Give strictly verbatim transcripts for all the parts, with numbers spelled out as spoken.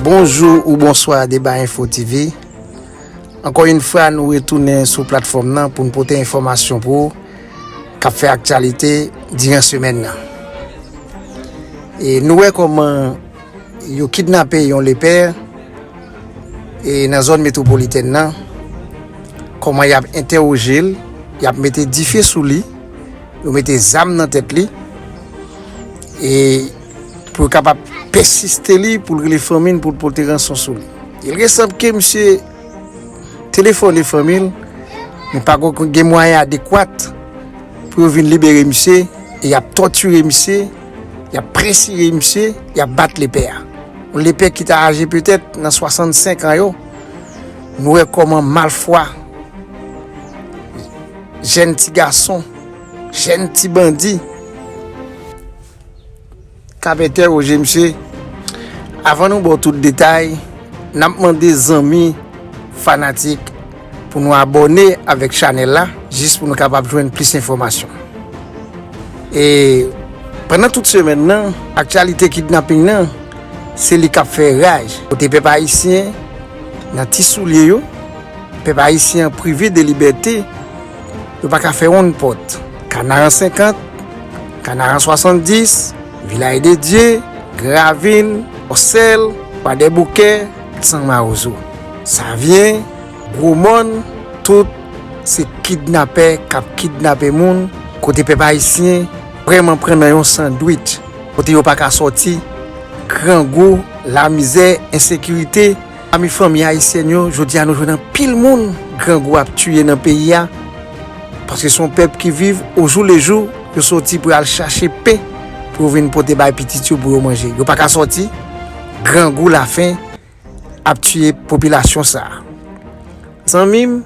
Bonjou ou bonswa Deba Info T V. Ankò yon fwa, nou retounen sou platfòm nan pou n pote enfòmasyon pou ou k ap fè aktyalite diran semèn nan. E nou wè kòman yo kidnape yon lepè e nan zòn metwopolitèn nan, kòman y ap entèwoje l, y ap mete dife sou li, yo mete zam nan tèt li, e pou yo kapab pèsiste li, pou l rele fanmi l, pou l pote ranson sou li. Il resanble ke misye telefone fanmi l, men pa gen mwayen adekwat pou yo vin libere misye, e y ap tòtire misye, y ap presire misye, y ap bat lepè a. Yon lepè ki ta aje petèt nan swasannsenk an yo. Nou wè kòman malfwa, jèn ti gason, jèn ti bandi, k ap entèwoje misye. Avan nou ba w tout detay, n ap mande zanmi, fanatik, pou nou abòne avèk chanèl la, jis pou nou kapab jwenn plis enfòmasyon. E pandan tout semèn nan, aktyalite kidnaping nan, se li k ap fè raj. Kote pèp ayisyen nan ti soulye yo, pèp ayisyen an prive de libète, yo pa ka fè wonn pòt. Kanaran senkant, Kanaran swasanndis, Vilaj de Dye, Gran Ravin, Osèl, Kwadèboukè, San Mawozo, Savyen, Gwo Mòn, tout se kidnapè k ap kidnape moun, kote pèp ayisyen vrèman pran nan yon sandwich, kote yo pa ka sòti, grangou, lamizè, ensekirite. Pami fanmi ayisyèn yo, jodi a nou jwenn anpil moun grangou ap tiye nan peyi a, paske se yon pèp ki viv ojoulejou, yo soti pou y al chache pen pou yo vin pote bay pitit yo pou yo manje. Yo pa ka sòti, grangou, lafen ap tiye popilasyon sa a. Zanmi m,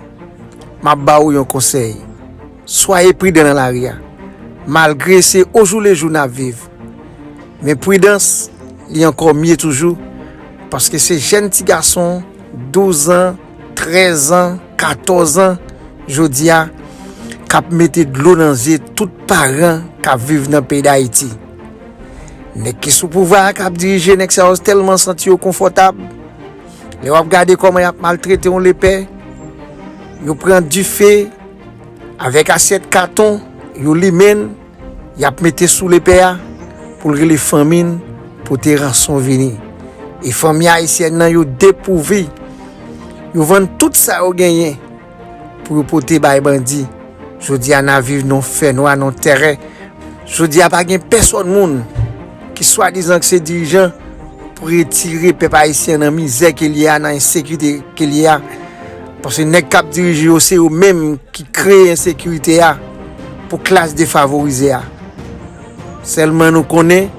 m ap ba ou yon konsèy. Swaye pridan nan lari a. Malgre se ojoulejou n ap viv, men pridans, li ankò mye toujou, paske se jèn ti gason, douz an, trèz an, katòz an, jodi a, k ap mete dlo nan zye tout paran k ap viv nan peyi Dayiti. Nèg ki sou pouvwa a k ap dirije, nèg sa yo tèlman santi yo konfòtab. Lè w ap gade kòman y ap maltrete yon lepè, yo pran dife avèk asyèt katon, yo limen l, y ap mete sou lepè a pou l rele fanmi l pote ranson vini. E fanmi ayisyèn nan, yo depouvi. Yo vann tout sa yo genyen pou yo pote bay bandi. Jodi a, n ap viv nan yon fènwa, nan yon tèrè. Jodi a, pa gen pèsòn moun ki swadizan ki se dirijan pou retire pèp ayisyen nan mizè ke l ye a, nan ensekirite ke l ye a. Paske nèg k ap dirije yo, se yo menm ki kreye ensekirite a pou klas defavorize a. Sèlman nou konnen,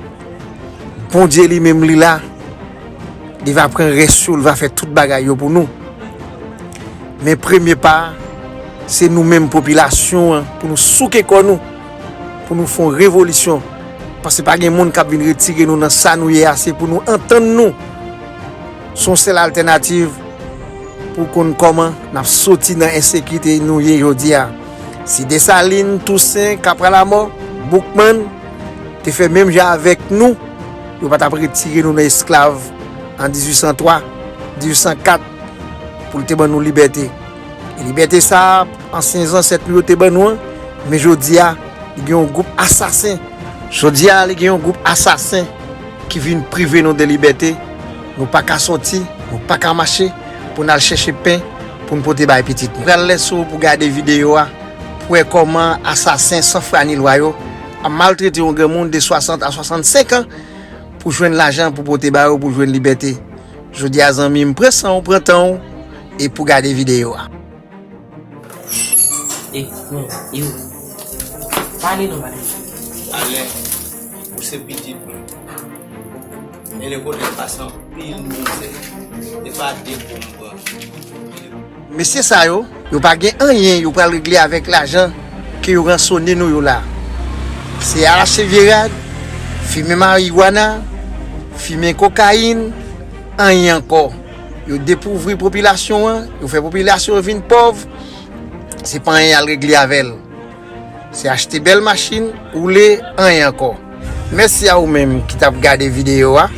Bondye li menm li la, li va pran rès yo, li va fè tout bagay yo pou nou. Men premye pa a, se nou menm popilasyon an, pou nou souke kò nou, pou nou fè yon revolisyon. Paske pa gen moun k ap vin retire nou nan sa nou ye a, se pou nou antann nou. Se yon sèl altènativ pou konn kòman n ap soti nan ensekirite nou ye jodi a. Si Desalin, Tousen, Kapralamò, Boukman te fè menm jan avèk nou, yo pa t ap retire nou nan esklav an dizuit san twa, dizuit san kat, pou l te ban nou libète. E libète sa a, ansyen zansèt nou yo te ban nou an, men jodi a, li gen yon gwoup asasen. Jodi a, li gen yon gwoup asasen ki vin prive nou de libète. Nou pa ka sòti, nou pa ka mache pou n al chèche pen pou n pote bay pitit nou. Pral lèse w pou gade videyo a, pou wè kòman asasen san fwa ni lwa yo ap maltrete yon granmoun de swasant a swasannsenk an pou jwenn lajan pou pote ba yo pou jwenn libète. Jodi a, zanmi m, pran san w, pran tan w, e pou gade videyo a. E, non, yo. Pale non, pale. Alè, ou se pitit mwen. E lekòl te pase anpil mizè. E pa de pou m pran. Mesye sa yo, yo pa gen anyen yo pral regle avèk lajan ke yo ransone nou yo la. Se achte vye rad, fimen mariwana, fimen kokayin, anyen ankò. Yo depouvri popilasyon an, yo fè popilasyon an vin pòv. Se pa anyen y al regle avè l. Se achte bèl machin, woule, anyen ankò. Mèsi a ou menm ki t ap gade videyo a.